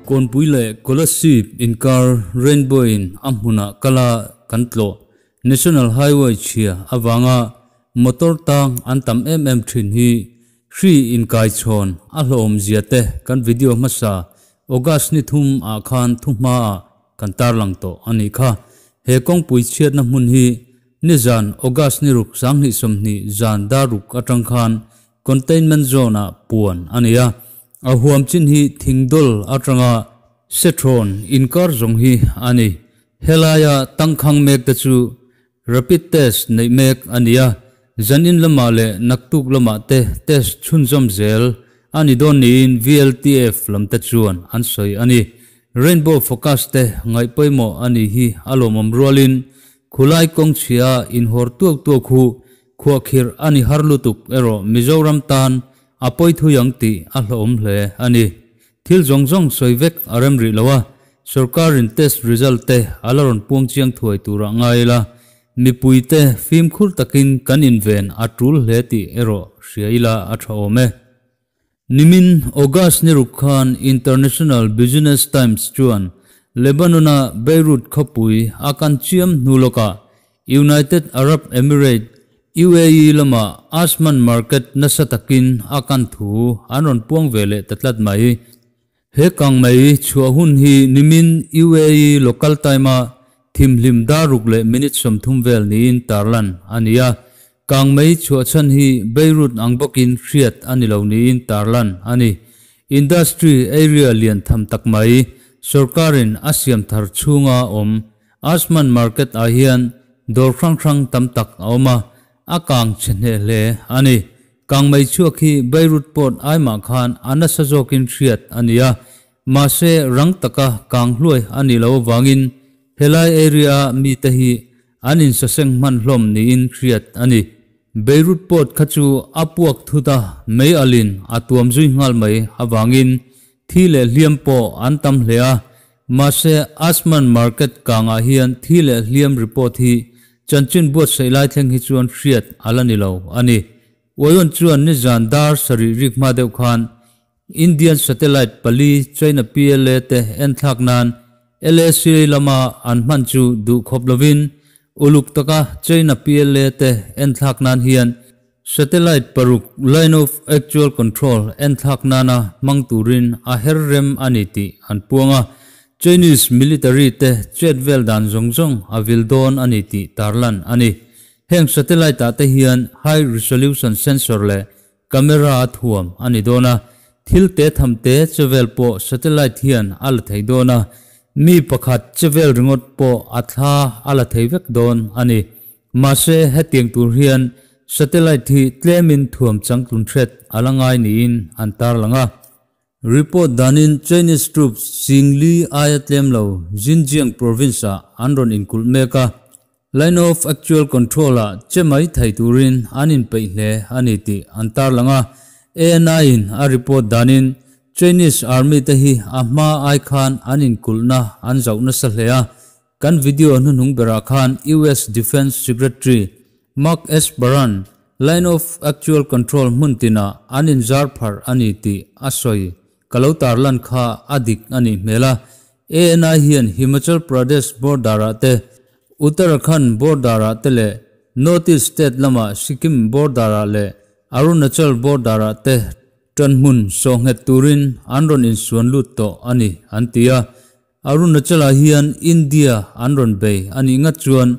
Kawnpui leh Kolasib inkar Rainbow in a hmunah kala kan tlawh National Highway chhia avanga motor tang an tam em em thin hi hri inkaichhawn a hlawhawm zia te kan video hmasa August ni thum ah khan thuhma ah kan tarlang tawh a nih kha. He kawngpui chhiatna hmun hi nizan August ni ruk 2020 zan dar ruk atang khan Containment Zone ah puan a ni a. A huam chin hi thingdawl atanga Sethrawn inkar zawng hi a ni. Helaia tangkhang mek te chu Rapid test neih mek a ni a, zanin lamah leh naktuk lamah te test chhunzawm zel a ni dawn niin VLTF lam te chuan an sawi a ni. Rainbow Focus te ngaih pawimawh a nih hi a lawmawm rualin khulai kawng chhia inhawr tuak tuak hu khuahkhirh a ni har lutuk erawh Mizoram tan a pawi thui ang tih a hlawhawm hle a ni. Thil zawng zawng sawi vek a rem rih lo a, sorkarin test result te a la rawn puang chiang thuai turah ngai ila, mipuite fimkhur takin kan inven a tul hle tih erawh hria ila a tha awm e. Nimin August ni ruk khan International Business Times chuan Lebanon-a Beirut khawpui a kan chiam hnu lawkah United Arab Emirates, UAE, lama Asman Market nasa takin a kan thu an rawn puang ve leh ta tlat mai. He kang mai chhuah hun hi nimin UAE local time-a thimhlim dar ruk leh minute 30 vel niin tarlan a ni a. Kang mai chhuah chhan hi Beirut ang bawkin hriat a ni lo niin tarlan a ni. Industry area lian tham tak mai sorkarin a siam thar chhunga awm Asman Market ah hian dawr hrang hrang tam tak a awm a, a kang chhe hneh hle a ni. Kang mai chhuak hi Beirut Port ai mah khan a nasa zawkin hriat a ni a, mahse rang taka kang hluai a nih loh avangin helai area a mite hi an insaseng hman hlawm niin hriat a ni. Beirut Port kha chu a puak thut a, mei alin a tuam zui nghal mai avangin thi leh hliam pawh an tam hle a, Mahse, Asman Market kangah hian thi leh hliam report hi chanchin buatsaih lai thleng hi chuan hriat a la ni lo a ni. Uaion chuan nizan dar sarih rik hma deuh khan Indian satellite pali China PLA te enthlak nan LAC lama an hman chu duh khawp lovin uluk taka China PLA te enthlak nan hian Satellite paruk Line of Actual Control enthlak nana hmang turin a her rem a ni tih an puang a, Chinese military te chet vel dan zawng zawng a vil dawn a ni tih tarlan a ni. Heng satellite ah te hian high resolution sensor leh camera a thuam a ni dawn a, thil te tham te che vel pawh satellite hian a la thei dawn a, mi pakhat che vel ringawt pawh a thla a la thei vek dawn a ni. Mahse, hetiang tur hian satellite hi tlemin thuam changtlun hret a la ngai niin an tarlang a. Report danin Chinese troops Xingli aia tlem lo Xinjiang province-ah an rawn inkulh mek a, Line of Actual Control-ah che mai thei turin an inpeih hle a ni tih an tarlang a. ANI-in a report danin Chinese army te hi a hma ai khan an inkulhna an zauh nasa hle a, Kan video hnuhnung berah khan US Defence Secretary Mark Esper-a'n Line of Actual Control hmun tinah an inzar pharh a ni tih a sawi. Ka lo tarlan kha a dik a nih hmel a. ANI hian Himachal Pradesh border-ah te, Uttarakhand border-ah te leh North East state lama Sikkim border-ah leh Arunachal border-ah te ṭanhmun sawhnghet turin an rawn insuan lut tawh a ni, an ti a. Arunachal-ah hian India an rawn bei a nih ngat chuan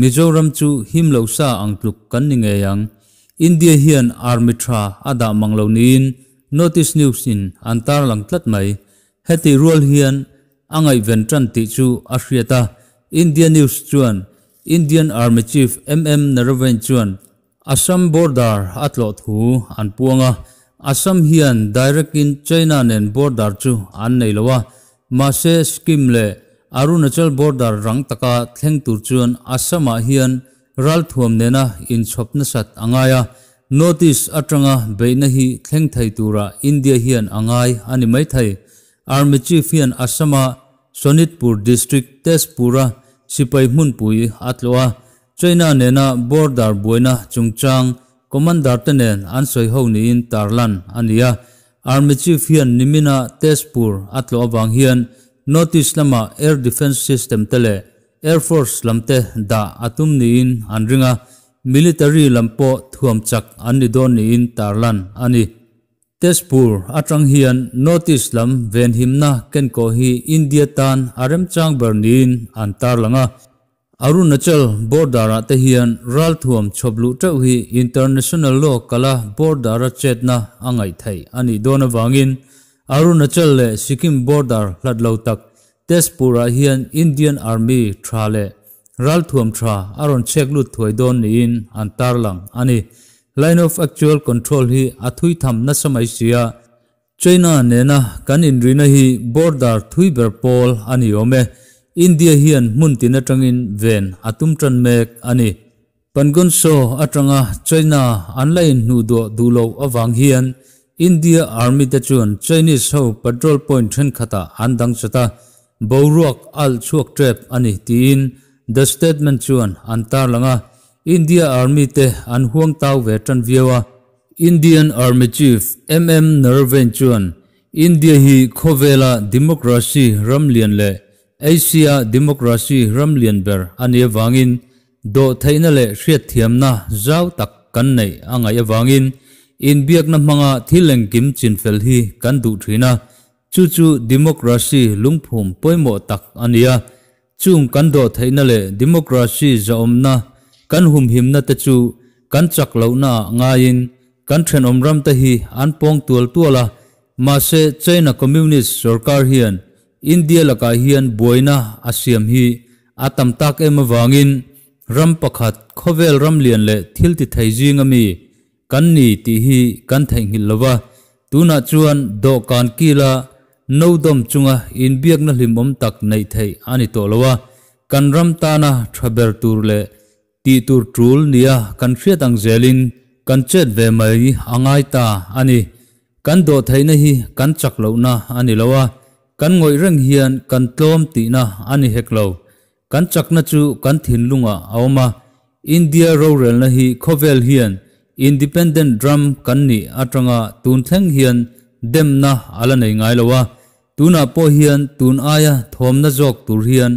Mizoram chu him lo sa ang tluk kan ni ngei ang. India hian army tha a dah mang lo niin Notice News in an tarlang tlat mai. Heti rual hian a ngaihven tan tih chu a hriat a, India News chuan Indian Army Chief MM Naravane chuan Assam border a tlawh thu an puang a, Assam hian direct in China nen border chu an nei lo a, mahse Sikkim leh Arunachal border rang taka thleng tur chuan Assam ah hian ralthuam nena inchhawp nasat a ngai a, North East atanga beihna hi thleng thei tura India hian a ngai a ni maithei. Army Chief hian Assam a Sonitpur district Tezpur-a sipai hmunpui a tlawh a, China nena border buaina chungchang Commander te nen an sawi ho niin tarlan a ni a. Army Chief hian nimina Tezpur a tlawh avang hian North East lama Air Defence System te leh Air Force lam te dah a tum niin an ring a, Military lam pawh thuam chak an ni dawn niin tarlan a ni. Tezpur atang hian North East lam venhimna kenkawh hi India tan a remchang ber niin an tarlang a. Arunachal border-ah te hian ralthuam chhawp luh teuh hi international law kala border-a chetna a ngaih theih a nih dawn avangin Arunachal leh Sikkim border hlat lo tak Tezpur-ah hian Indian Army tha leh ralthuam tha a rawn chhek lut thuai dawn niin an tarlang a ni. Line of Actual Control hi a thui tham nasa mai si a, China nena kan inrina hi border thui ber pawl a ni awm e. India hian hmun tin atangin ven a tum tan mek a ni. Pangonso atanga China an la inhnuh duah duh loh avang hian India Army te chuan Chinese ho patrol point thenkhatah an dang chat a, boruak alh chhuak tep a ni tiin The Statement chuan an tarlang a. India Army te an huang tau ve tan viau a. Indian Army Chief MM Naravane chuan India hi khawvela democracy ram lian leh Asia democracy ram lian ber a nih avangin dawhtheihna leh hriatthiamna zau tak kan neih a ngaih avangin inbiakna hmanga thil engkim chinfel hi kan duh thin a, chu chu democracy lungphum pawimawh tak a ni a. Chung kan dawhtheihna leh democracy zahawmna kan humhimna te chu kan chak lohna ah ngaiin kan thenawm ram te hi an pawng tual tual a, mahse China Communist sorkar hian India lakah hian buaina a siam hi a tam tak em avangin ram pakhat khawvel ram lian leh thil ti thei zing ami kan ni tih hi kan theihnghilh lo va, tunah chuan dawhkan kila no dawm chunga inbiakna hlimawm tak neih theih a ni tawh lo a, kan ram tana tha ber tur leh tih tur tul nia kan hriat ang zelin kan chet ve mai a ngai ta a ni. Kan dawhtheihna hi kan chak lohna a ni lo a, kan ngawih reng hian kan tlawm tihna a ni hek lo. Kan chakna chu kan thinlungah a awm a, India rorelna hi khawvel hian independent ram kan nih atanga tun thleng hian demna a la nei ngai lo a, tunah pawh hian tun aia thawmna zawk tur hian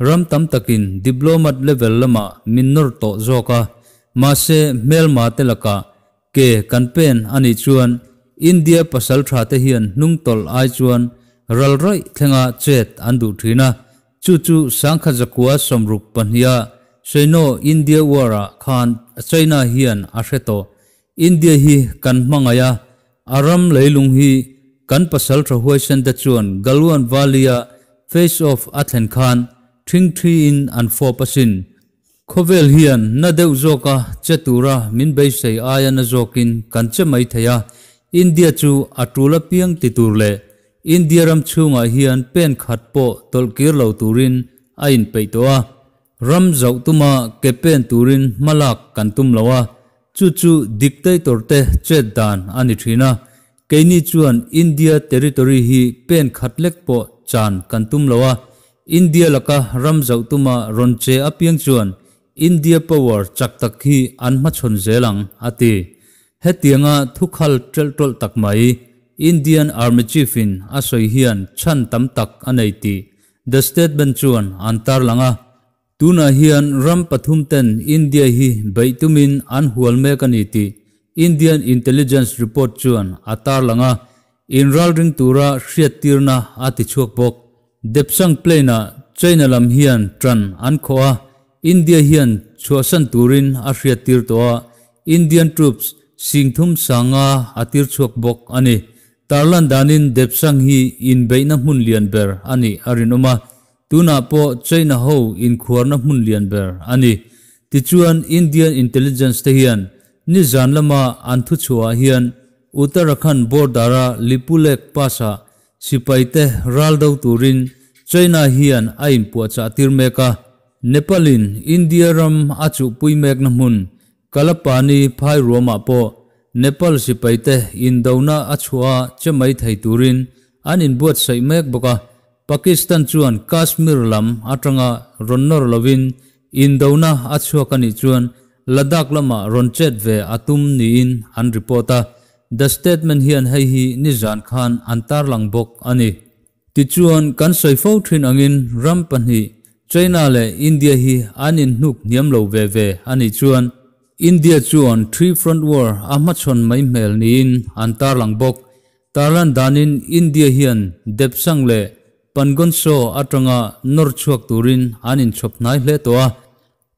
ram tam takin diplomat level lamah min nawr tawh zawk a, mahse hmelma te lakah ke kan pen a nih chuan India pasal tha te hian hnung tawlh ai chuan ral raih thlenga chet an duh thin a, chu chu sangkhat zakua 62 a Sino India War ah khan China hian a hre tawh. India hi kan hmangaih a, a ram leilung hi kan pasal tha huaisen te chuan Galwan Valley a face off a thlen khan thingthi in an fawp asin. Khawvel hian na deuh zawka che tura min beisei aia na zawkin kan che mai thei a, India chu a tul apiang ti tur leh India ram chhungah hian pen khat pawh tawlh kir lo turin a inpeih tawh a, ram zauh tuma ke pen turin hmalak kan tum lo a, chu chu dictator te chet dan a ni thin a, keini chuan India territory hi pen khat lek pawh chan kan tum lo a, India laka ram zauh tuma rawn che apiang chuan India power chak tak hi an hmachhawn zel ang, a ti. Hetianga thukhal ṭelh ṭawlh tak mai Indian Army Chief in a sawi hian chhan tam tak a nei tih The Statement chuan an tarlang a. Tunah hian ram pathum ten India hi beih tumin an hual mek a ni tih Indian Intelligence report chuan a tarlang a, inralring tura hriattirna a ti chhuak bawk. Depsang Plain-ah China lam hian ṭan an khawh a, India hian chhuahsan turin a hriattir tawh a, Indian troops 30 sanga a tir chhuak bawk a ni. Tarlan danin Depsang hi inbeihna hmun lian ber a nih a rinawm a, tunah pawh China ho inkhuarna hmun lian ber a ni. Tichuan Indian intelligence te hian nizan lama an thuchhuahah hian Uttarakhand border-a Lipulekh Pass-ah sipaite ral do turin China hian a inpuahchah tir mek a. Nepal-in India ram a chuhpui mekna hmun Kalapani phai ruamah pawh Nepal sipaite indona a chhuah a che mai thei turin an inbuatsaih mek bawk a. Pakistan chuan Kashmir lam atanga rawn nawr lovin indona a chhuak a nih chuan Ladakh lama rawn chet ve a tum niin an report a, The Statesman hian hei hi nizan khan an tarlang bawk a ni. Tichuan, kan sawi fo thin angin ram pahnih, China leh India hi an inhnuk hniam lo ve ve a nih chuan India chuan Three Front War a hmachhawn mai hmel niin an tarlang bawk. Tarlan danin India hian Depsang leh Pangonso atanga nawr chhuak turin an inchhawp hnai hle tawh a,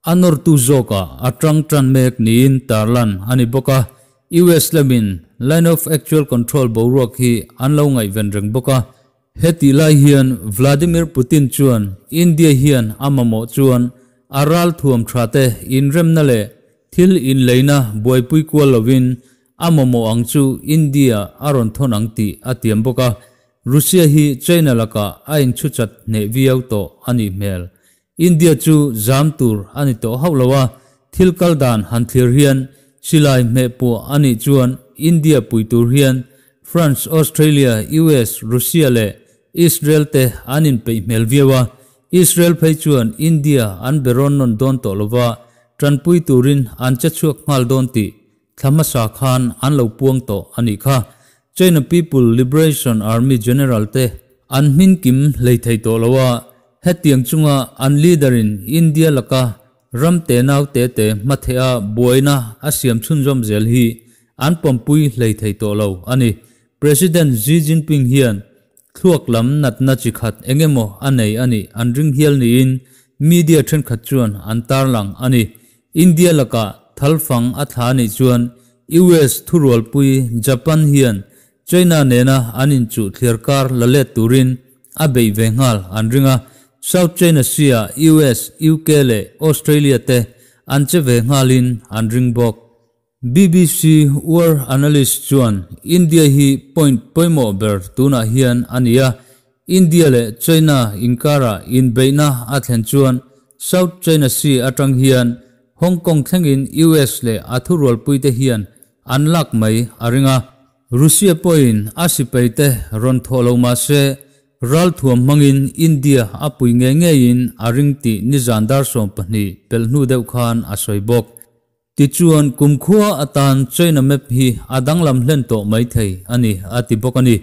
a nawrtu zawkah a tang tan mek niin tarlan a ni bawk a. US lamin Line of Actual Control boruak hi an lo ngaihven reng bawk a. Hetih lai hian Vladimir Putin chuan India hian a mamawh chuan a ralthuam thate inremna leh thil inleina buaipui kual lovin a mamawh ang chu India a rawn thawn ang tih a tiam bawk a. Russia hi China lakah a inchhuchat hneh viau tawh a nih hmel. India chu zam tur a ni tawh hauh lo a, thil kal dan han thlir hian silai hmeh puah a nih chuan India pui tur hian France, Australia, US, Russia leh Israel te an inpeih hmel viau a, Israel phei chuan India an be rawn nawn dawn tawh lova, tanpui turin an che chhuak nghal dawn tih thla hmasa khan an lo puang tawh a nih kha. China People Liberation Army General te an hmin kim hlei thei tawh lo a, hetiang chunga an leader in India laka ram tenau te te hmatheh a buaina a siam chhunzawm zel hi an pawmpui hlei thei tawh lo a ni. President Xi Jinping hian thluak lam natna chi khat engemaw a nei a nih an ring hial niin media thenkhat chuan an tarlang a ni. India lakah thalfang a thla anih chuan US thurualpui Japan hian China nena an inchuh thliar kar la let turin a beih ve nghal an ring a, South China Sea-ah US, UK leh Australia te an che ve nghalin an ring bawk. BBC War Analyst chuan India hi point pawimawh ber tunah hian a ni a, India leh China inkarah inbeihna a thlen chuan South China Sea atang hian Hong Kong thlengin US leh a thurualpuite hian an lak mai a ring a. Russia pawhin a sipaite rawn thawh lo mah se, ralthuam hmangin India a pui ngei ngeiin a ring tih nizan dar 12 pelh hnu deuh khan a sawi bawk. Tichuan, kumkhua atan China map hi a danglam hlen tawh mai thei a ni, a ti bawk a ni.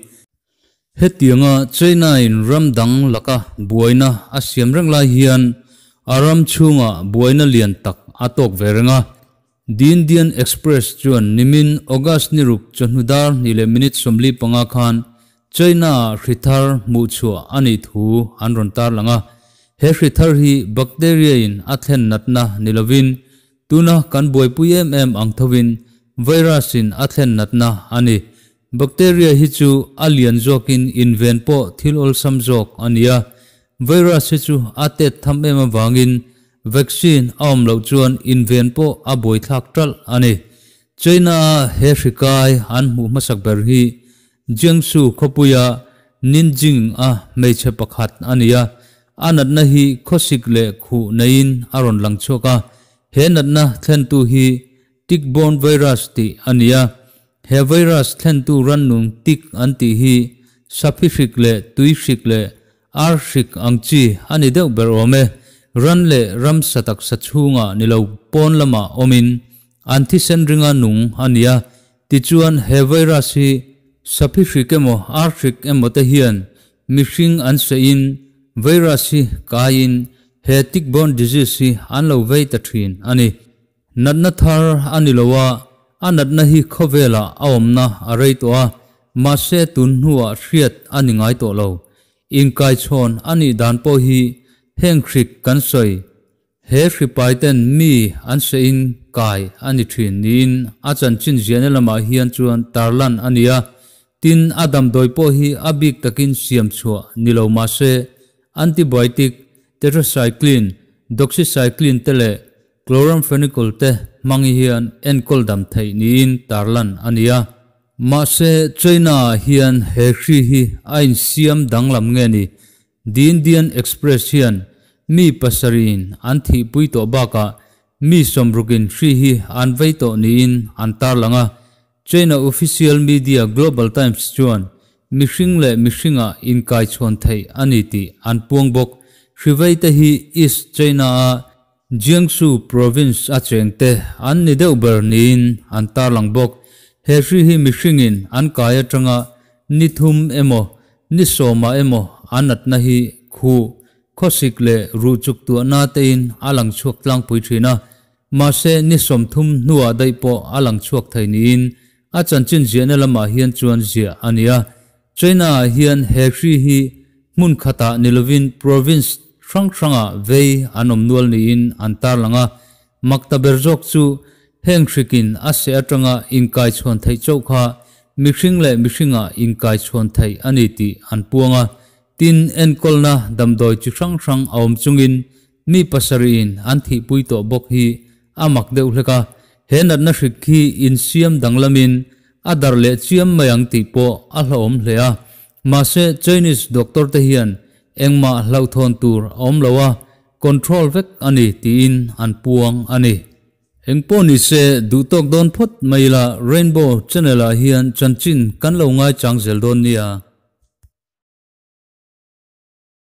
Hetianga China-in ram dang laka buaina a siam reng lai hian a ram chhungah buaina lian tak a tawk ve reng a. The Indian Express chuan nimin August ni ruk chawhnu dar hnih leh minute 45 khan China-ah hri thar hmuh chhuah a nih thu an rawn tarlang a. He hri thar hi bacteria-in a thlen natna ni lovin tuna kan buaipui em em ang thovin virus-in a thlen natna a ni. Bacteria hi chu a lian zawkin inven pawh thil awlsam zawk a ni a. Virus hi chu a tet tham em avangin vaccine a awm loh chuan inven pawh a buaithlak ṭalh a ni. China-a he hri kai an hmuh hmasak ber hi Jiangsu khawpuia Ninjing-a hmeichhe pakhat a ni a, a natna hi khawsik leh khuh neiin a rawn lang chhuak a. He natna thlentu hi tick-borne virus tih a ni a, he virus thlentu rannung tick an tih hi saphi hrik leh tui hrik leh ar hrik ang chi a ni deuh ber awm e. Ran leh ramsa taksa chhungah ni lo pawn lamah awmin an thisen ringa nung a ni a, Tichuan, he virus hi saphi hrik emaw ar hrik emaw te hian mihring an seihin virus hi kaiin he tick-borne disease hi an lo vei ta thin a ni. Natna thar a ni lo a, a natna hi khawvelah a awmna a rei tawh a, mahse tun hnuah hriat a ni ngai tawh lo. Inkaichhawn a nih dan pawh hi heng hrik kan sawi He hripai ten mi an seihin kai a ni thin niin a chanchin ziahna lamah hian chuan tarlan a ni a, tin a damdawi pawh hi a bik takin siam chhuah ni lo mah se antibiotic, tetracycline, doxycycline te leh chloramphenicol te hmang hian enkawl dam theih niin tarlan a ni a. Mahse China-ah hian he hri hi a insiam danglam nge ni? The Indian Express hian mi pasarihin an thihpui tawh bakah mi sawmrukin hri hi an vei tawh niin an tarlang a. China official media Global Times chuan mihring leh mihringah inkaichhawn theih a ni tih an puang bawk. Hri veite hi East China-a. Jiangsu province a chengte an ni deuh ber niin an tarlang bawk. He hri hi mihringin an kai atanga ni thum emaw ni sawmah emaw a natna hi khuh, khawsik leh ruh chuk tuahna tein a lang chhuak tlangpui thin a. Mahse ni 30 hnuah daih pawh a lang chhuak thei niin a chanchin ziahna lamah hian chuan ziah a ni a. China-ah hian he hri hi hmun khatah ni lovin province hrang hrangah vei an awm nual niin an tarlang a. Makta ber zawk chu heng hrikin a seh atanga inkaichhawn theih chauh kha mihring leh mihringah inkaichhawn theih a ni tih an puang a. Tin, enkawlna damdawi chi hrang hrang a awm chungin mi pasarihin an thihpui tawh bawk hi a mak deuh hlek a. He natna hrik hi insiam danglamin a darh leh chiam mai ang tih pawh a hlauhawm hle a. Mahse, Chinese doctor te hian engmah hlauhthawn tur a awm lo a, control vek a ni tiin an puang a ni. Engpawh ni se, duhtawk dawn phawt mai ila Rainbow channel ah hian chanchin kan lo ngaichang zel dawn nia.